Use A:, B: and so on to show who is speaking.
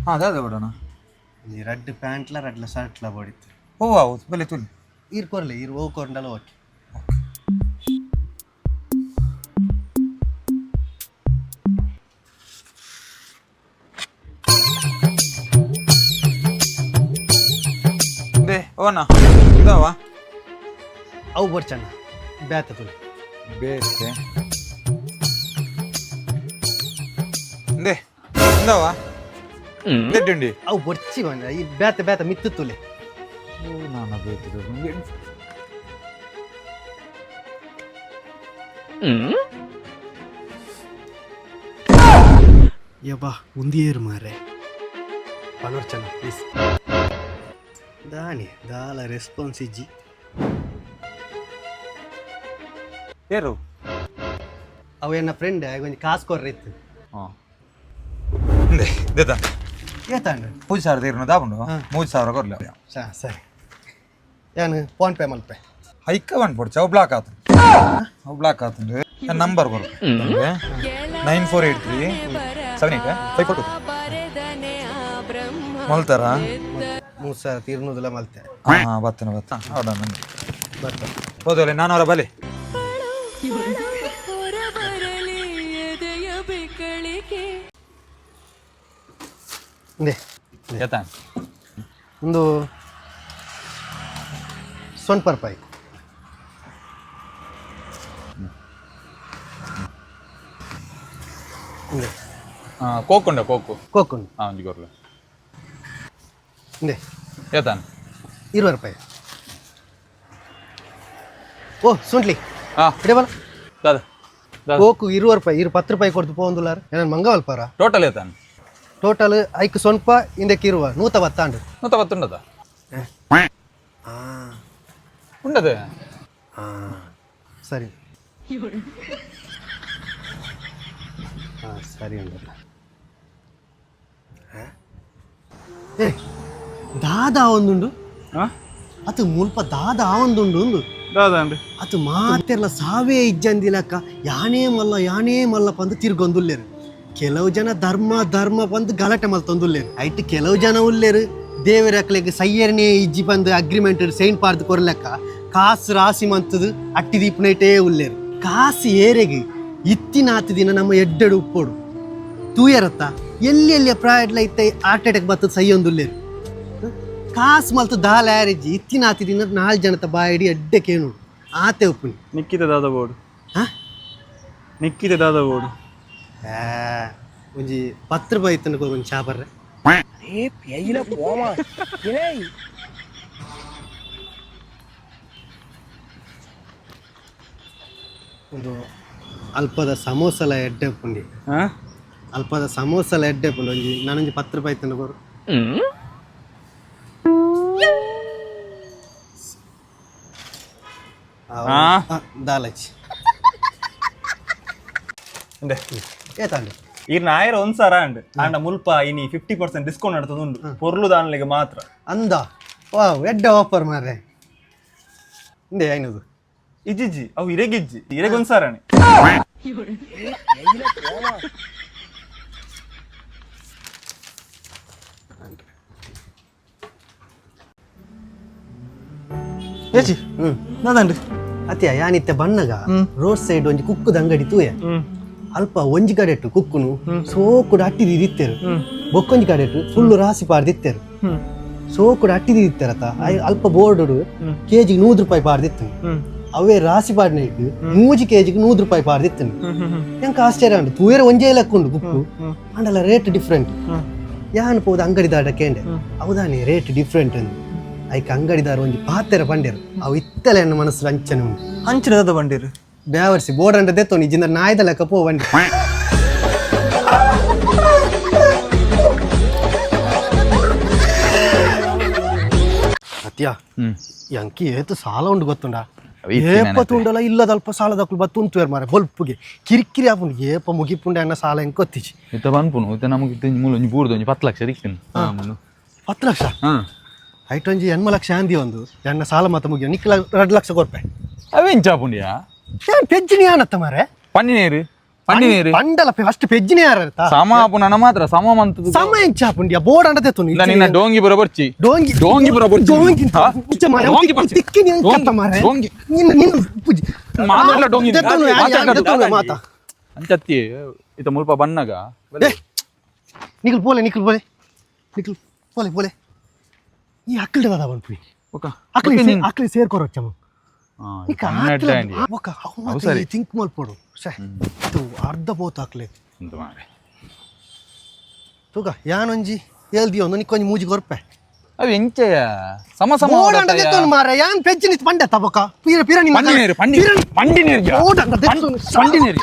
A: ಹಾಂ ದಾದ ಬಿಡೋಣ.
B: ಈ ರೆಡ್ ಪ್ಯಾಂಟ್ಲ ರೆಡ್ಲ ಶರ್ಟ್ಲ ಬೋಡಿತ್ತು.
A: ಓ ಹೌದು, ಬೆಲೆ ತುಲಿ.
B: ಈರ್ ಕೊರ್ಲೆ, ಈರ್ ಓ ಕೊರ್ಂಡಲ ಓಕೆ.
A: They ಓನ ಇದಾವ.
B: ಅವು ಬೋಡ್ಚಣ್ಣ, ಬ್ಯಾತ ತುಲಿ.
A: ಬೇತೆ they ಇಂದಾವ ದೆಡ್ಡುಂಡಿ.
B: ಅವು ಬೊರ್ಚಿ ಬಂದ ಈ ಬ್ಯಾತ ಬ್ಯಾತ ಮಿತ್ತು ತುಲೆ.
A: ಓ ನಾನು ಬೇತಿದ್ದು.
B: ಯಬ್ಬಾ, ಉಂದಿಯೇರು ಮಾರೆ. ಪನೋರ್ಚಣ್ಣ ಪ್ಲೀಸ್, ದಾನಿ ದಾಲ ರೆಸ್ಪಾನ್ಸ್ ಇಜ್ಜಿ.
A: ಏರು?
B: ಅವು ಎನ್ನ ಫ್ರೆಂಡ್ ಒಂಜಿ ಕಾಸು ಕೊರ್ರೆ ಇತ್ತು.
A: ಹಾಂ, they ದೇತ.
B: ಏತಾಂಡು?
A: 3000 ತೀರ್ನ ದಾಪುಂಡು, 3000 ಕೊರ್ಲೆ.
B: ಸರಿ, ಯಾನು ಫೋನ್ ಪೇ ಮಲ್ಪೆ.
A: ಹೈಕ ಒನ್ ಪೊಡ್ಚ, ಅವು ಬ್ಲಾಕ್ ಆತು, ಅವು ಬ್ಲಾಕ್ ಆತುಂಡು. ನಂಬರ್ ಕೊರು, 9483 785 42. ಮಲ್ತಾರ?
B: 3000 ತೀರ್ನುದಿಲ್ಲ ಮಲ್ತೆ.
A: ಹಾಂ, ಬತ್ತನ ಬತ್ತ, ಹೌದಾ? ನಂದು
B: ಬರ್ತ.
A: ಹೋದಲ್ಲ ನಾನು ಅವರ ಬಲೆ.
B: ಇಂದೆ.
A: ಏತಾ?
B: ಒಂದು ಸೊನ್ಪ ರೂಪಾಯಿ. ಇಂದೆ.
C: ಕೋಕ್ ಉಂಡ, ಕೋಕು?
B: ಕೋಕುಂಡು.
C: ಹಾಂ, ಒಂಜಿ ಕೊರ್ಲೆ.
B: ಇಂದೆ.
C: ಏತಾನ್?
B: 20 ರೂಪಾಯಿ. ಓ ಸುಂಟ್ಲಿ.
C: ಹಾಂ.
B: ಇಡಬಲ್ಲ.
C: ದಾದ ದಾದ?
B: ಕೋಕು 20 ರೂಪಾಯಿ, ಇರು 10 ರೂಪಾಯಿ ಕೊಡ್ತು ಪೋಂದುಲಾರ್, ಏನಾನು ಮಂಗವಲ್ಪಾರ?
C: ಟೋಟಲ್ ಏತಾನ್?
B: ಟೋಟಲ್ ಐಕ್ ಸೊನ್ಪ ಇಂದಕ್ಕೆ ಇರುವ 110 ಆಂಡು.
C: 110 ಉಂಡದ? ಉಂಡದೆ.
B: ಸರಿ, ಹಾಂ ಸರಿ ಉಂಡಲ್ಲ. ಏ ದಾದಾ ಒಂದುಂಡು.
C: ಹಾಂ.
B: ಅದು ಮುಲ್ಪ ದಾದಾ ಒಂದುಂಡು ಉಂದು.
C: ದಾದ ಅಂಡ್?
B: ಅದು ಮಾತೆರ್ಲ ಸಾವೇ ಇಜ್ಜಂದಿಲಕ್ಕ, ಯಾನೇ ಮಲ್ಲ ಯಾನೇ ಮಲ್ಲ ಪಂದು ತಿರ್ಗೊಂದುಲ್ಲೇರು. ಕೆಲವು ಜನ ಧರ್ಮ ಧರ್ಮ ಬಂದು ಗಲಾಟೆ ಮಲ್ತೊಂದುಲ್ಲೇರು. ಐಟ್ ಕೆಲವು ಜನ ಉಲ್ಲೇರು, ದೇವರಕ್ಲೆಗ್ ಸಯ್ಯರ್ನೇ ಇಜ್ಜಿ ಬಂದು ಅಗ್ರಿಮೆಂಟ್ ಸೈನ್ ಪಾರ್ದು ಕೊರ್ಲೆಕ್ಕ ಕಾಸು ರಾಸಿ ಮಂತದು ಅಟ್ಟಿ ದೀಪನೈಟೇ ಉಲ್ಲೇರು. ಕಾಸು ಏರೆಗೆ ಇತ್ತಿನಾತು ದಿನ ನಮ್ಮ ಎಡ್ಡೆಡು ಉಪ್ಪೋಡು ತೂಯರತ್ತ ಎಲ್ಲಿ ಎಲ್ಲಿಯ ಪ್ರಾಯಡ್ಲ ಇತ್ತ ಹಾರ್ಟ್ ಅಟ್ಯಾಕ್ ಬತ್ತದ ಸೈಯೊಂದುಲ್ಲೇರು. ಕಾಸು ಮಲ್ತು ದಾಲ ಯಾರಿಜ್ಜಿ, ಇತ್ತಿನಾತಿ ದಿನ ನಾಲ್ ಜನತ ಬಾಯಿಡಿ ಎಡ್ಡೆ ಕೇಣು ಆತೆ ಉಪ್ಪುನಿ.
D: ನಿಕ್ಕಿತ ದಾದ ಬೋರ್ಡು?
B: ಹಾ?
D: ನಿಕ್ಕಿತ ದಾದ ಬೋರ್ಡು?
B: ಆ, ಒಂಜಿ 10 ರೂಪಾಯಿ ಇತ್ತನ ಒಂಜಿ ಚಾ ಬರ್ರೆ. ಒಂದು ಅಲ್ಪದ ಸಮೋಸಲ ಎಡ್ಡೆ ಉಪ್ಪುಂಡಿ.
D: ಹಾಂ.
B: ಅಲ್ಪದ ಸಮೋಸಲ ಎಡ್ಡೆ ಉಪ್ಪುಂಡು. ಒಂಜಿ ನಾನೊಂಜಿ 10 ರೂಪಾಯಿ ಇತ್ತನ ಕೊರು.
D: ಆ?
B: ದಾಲಚ್.
D: ಇಂದೆ.
B: ಏತಾಂಡು?
D: ಈರ್ನ ಆಯರ ಒಂದ್ ಸಾರ ಅಂಡ್ ಆಂಡ ಮುಲ್ಪ ಇನಿ 50% ಡಿಸ್ಕೌಂಟ್ ನಡ್ತದ ಉಂಡು, ಪೊರ್ಲು ದಾನ್ಲೆಗೆ ಮಾತ್ರ.
B: ಅಂದ, ವಾವ್, ಎಡ್ಡೆ ಆಫರ್ ಮಾರ್ರೆ. ಇಂದೆ ಐನೂರು.
D: ಇಜ್ಜಿಜ್ಜಿ, ಅವು ಇರೆಗಿಜ್ಜಿ, ಇರೆಗ್ ಒಂದ್ ಸಾರಾಣೆ. ಏಚಿ?
B: ಹ್ಮ್.
D: ದಾದಂಡ್?
B: ಅತ್ಯ, ಯಾನಿತ್ತೆ ಬಣ್ಣಗ ರೋಡ್ ಸೈಡ್ ಒಂಜಿ ಕುಕ್ಕುದ ಅಂಗಡಿ ತೂಯ. ಅಲ್ಪ ಒಂಜಿ ಕಡೆಟ್ಟು ಕುಕ್ಕುನು ಸೋಕುಡು ಅಟ್ಟಿದಿತ್ತೇರು, ಬೊಕ್ಕೊಂಜಿ ಕಡೆಟ್ಟು ಫುಲ್ಲು ರಾಸಿ ಪಾರ್ದಿತ್ತೇರು. ಸೋಕುಡು ಅಟ್ಟಿದಿತ್ತಾರತ, ಅಲ್ಪ ಬೋರ್ಡ್ ಕೆಜಿಗೆ 100 ರೂಪಾಯಿ ಪಾರ್ದಿತ್ತು. ಅವೇ ರಾಸಿ ಪಾಡಿನ ಮೂಜಿ ಕೆಜಿಗೆ 100 ರೂಪಾಯಿ ಪಾರ್ದಿತ್ತು. ಎಂಕ ಆಶ್ಚರ್ಯ ಉಂಟು, ತೂಯರ ಒಂಜೇ ಲೆಕ್ಕ ಉಂಡು ಕುಕ್ಕು, ಅಂಡಲ ರೇಟ್ ಡಿಫ್ರೆಂಟ್. ಯಾನ್ ಪೋದು ಅಂಗಡಿದಾರ ಕೇಂಡೆ, ಹೌದಾನೆ ರೇಟ್ ಡಿಫ್ರೆಂಟ್ ಅಂದು. ಐಕ್ ಅಂಗಡಿದಾರ ಒಂಜಿ ಪಾತೆರ ಪಂಡೇರು, ಅವು ಇತ್ತಲೆ ಎನ್ನ ಮನಸ್ಸು ಅಂಚನೆ ಉಂಟು.
D: ಅಂಚಿನ ದಾದ ಬಂಡೀರು?
B: ಬ್ಯಾವರ್ಸಿ, ಬೋರ್ಡ್ ಅಂಡ ದೆತ್ತೋನಿ ಜಿಂದ ನಾಯ್ದ ಲೆಕ್ಕ ಪೋ ಬಂಡಿ. ಅತ್ಯ, ಎಂಕಿ ಏತು ಸಾಲ ಉಂಡು ಗೊತ್ತುಂಡ? ಏಪ ತುಂಡಲ ಇಲ್ಲದಲ್ಪ ಸಾಲದಕ್ಕಲು ಬತ್ತು ಉಂತುವೇರ್ ಮಾರೆ, ಬೊಲ್ಪುಗೆ ಕಿರಿಕಿರಿ ಆಪುಂಡು. ಏಪ ಮುಗಿಪುಂಡೆ ಅನ್ನ ಸಾಲ ಎಂಕ್ ಗೊತ್ತಿಜಿ.
C: ಇತ್ತ ಪನ್ಪುನು, ಇತ್ತ ನಮಗೆ ಇತ್ತ ಮೂಲ ಒಂಜಿ ಬೂರ್ದು ಒಂಜಿ 10 ಲಕ್ಷ ದಿಕ್ಕಿನ.
B: 10 ಲಕ್ಷ?
C: ಹಾಂ.
B: ಐಟ್ ಒಂಜಿ 80 ಲಕ್ಷ ಅಂದಿ ಒಂದು ಎನ್ನ ಸಾಲ ಮಾತ ಮುಗಿಯೋ ನಿಕ್ಲ 2 ಲಕ್ಷ ಕೊರ್ಪೆ.
C: ಅವೆಂಚ ಪುಂಡಿಯಾ?
B: ಏನ್ ಪೆಜ್ಜಿನಿ ಆನತ್ತ ಮಾರೆ.
C: ಪನ್ನಿನೇರು. ಪಂಡಿ ನೀರು.
B: ಪಂಡಲ ಫಸ್ಟ್ ಪೆಜ್ಜಿನೇ ಯಾರ
C: ಸಮ ಪುನನ ಮಾತ್ರ ಸಮ ಮಂತದ.
B: ಸಮ ಎಂಚಾಪುಂಡಿಯ ಬೋರ್ಡ್ ಅಂಡ ತೆತ್ತುನು.
C: ನಿನ್ನ ಡೋಂಗಿ ಬರ ಬರ್ಚಿ.
B: ಡೋಂಗಿ.
C: ಡೋಂಗಿ ಬರ ಬರ್ಚಿ.
B: ಡೋಂಗಿ.
C: ಹಾ?
B: ಇಚ್ಚ ಮಾರೆ,
C: ಡೋಂಗಿ ಬರ್ಚಿ.
B: ತಿಕ್ಕಿ ನೀನ್
C: ಡೋಂಗಿ,
B: ಕತ್ತ ಮಾರೆ.
C: ಡೋಂಗಿ.
B: ನಿನ್ನ ನಿನ್ನ ಪೂಜೆ.
C: ಮಾತಾಡ್ಲ ಡೋಂಗಿ.
B: ದೆತ್ತೊನು, ಯಾನ್
C: ಮಾತಾಡ್ಲ.
B: ದೆತ್ತೊನು ಮಾತಾ.
C: ಅಂಚತ್ತಿ ಇತ ಮುಲ್ಪ ಬನ್ನಗ.
B: ಏ, ನಿಖಲ್ ಪೋಲೆ, ನಿಖಲ್ ಪೋಲೆ, ನಿಖಲ್ ಪೋಲೆ ಪೋಲೆ. ಈ ಅಕ್ಕಲ್ಡ ದಾದ ಪನ್ಪಿ.
C: ಒಕ್ಕ.
B: ಅಕ್ಲಿ
C: ಒಕ್ಕ ನೀನ್-
B: ಅಕ್ಲಿ ಸೇರ್ಕೊರೊಚ್ಚಮ್ಮ.
C: ಆ,
B: ನಿಕ್ಕ
C: ಕನ್ನಡ ಅಂಡಿ.
B: ಒಕ್ಕ.
C: ಅವು ಸರಿ.
B: ಥಿಂಕ್ ಮಲ್ಪೊಡು ಶ್ಯೆ, ಇದು ಅರ್ಧ ಪೋತು ಅಕ್ಲೆ.
C: ಎಂತ ಮಾರ್ರೆ.
B: ತೂಕ, ಯಾನೊಂಜಿ ಹೇಳ್ದಿ ಒಂದು ನಿಕ್ಕೊಂಜಿ ಮೂಜಿ ಕೊರ್ಪೆ.
C: ಅವು ಎಂಚೆಯ ಸಮ ಸಮ
B: ಬೋರ್ಡ್ ಅಂಡ
C: ಹೊಡತಯ್ಯ.
B: ದೆತ್ತೊನು ಮಾರ್ರೆ, ಯಾನ್ ಪೆಜ್ಜಿ ನಿತ್ ಪಂಡೆ ತಬಕ ಪೀರ ಪೀರ ನಿನ್ನ
C: ಪಂಡಿ ನೀರು, ಪಂಡಿ ಪಂಡಿ ನೀರು.
B: ಬೋರ್ಡ್ ಅಂಡ ದೆತ್ತೊನು.
C: ಪಂಡಿ ನೀರು.